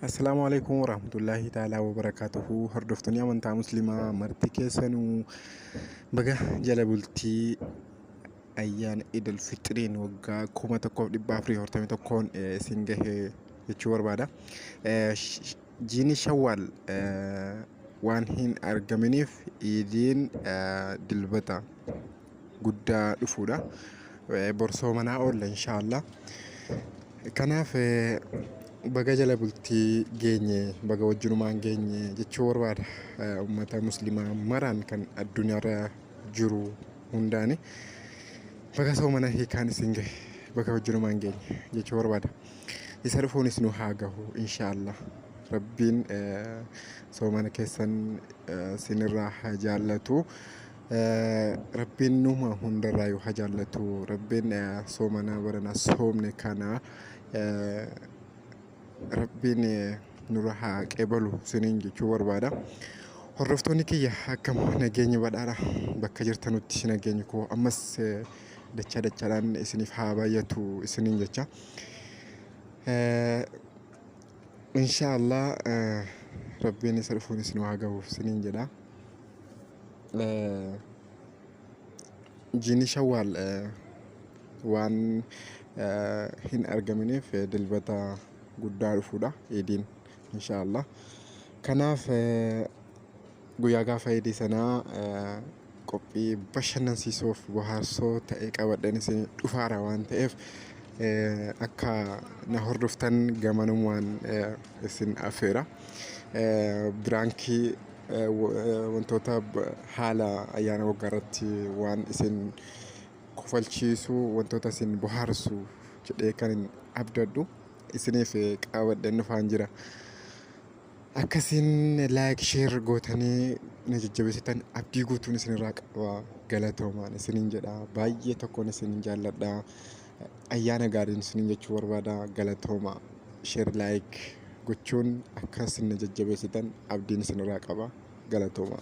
Assalaamu alaikum warahmatullaahi ta'aalaa wabarakaatuhu. Hordoftoonni amantaa musliimaa marti keessanuu baga jala bultii ayyaana Idil Fixiriin waggaa 1441n isin gahe jechuu barbaada. Jiini Shawwaal waan hin argaminiif iidiin Dilbata guddaa dhufuudha. Bor soomanaa oolla inshaallah. Kanaaf baga jala bultii geenye, baga wajjinumaan geenye jechuu barbaada. Uummata musliimaa maraan kan addunyaarra jiru hundaani baga soomana hiikaan isin gahe, baga wajjinumaan geenye jechuu barbaada. Isa dhufuunis nu haa gahu inshaallah. Rabbiin soomana keessan sinirraa haa jaallatu. Rabbiin numa hundarraayyuu haa jaallatu. Rabbiin soomana barana soomne kana Rabbiin nurra haa qeebalu isiniin jechuu barbaada. Hordoftoonni kiyya, akkam nageenyi badhaadha? Bakka jirtanutti nageenyi koo ammas dachaa dachaadhaan isiniif haa baay'atu isiniin jecha. Insha Allah Rabbiin isa dhufuun isin haa gahu isiniin jedha. Jiini Shawwaal waan hin argaminiif Dilbata guddaa dhufuudha iidiin insha Allah. Kanaaf guyyaa gaafa iidii sanaa qophii bashannansiisoof bohaarsoo ta'e qabadheen isin dhufaara waan ta'eef, akka na hordoftan gamanumaan isin affeera. Biraankii, wantoota haala ayyaana waggaa irratti waan isin kofalchiisu, wantoota isin bohaarsu jedhee kan hin abdadhu isiniif qabadheen dhufaan jira. Akkasiin like, share gootanii na jajjabeessitan abdii guutuun isinirraa qaba. Galatoomaan isiniin jedha. Baay'ee tokkoon isin jaalladha. Ayyaana gaariin isiniin jechuu barbaada. Galatooma. Share, like gochuun akka isin na jajjabeessitan abdiin isinirraa qaba. Galatooma.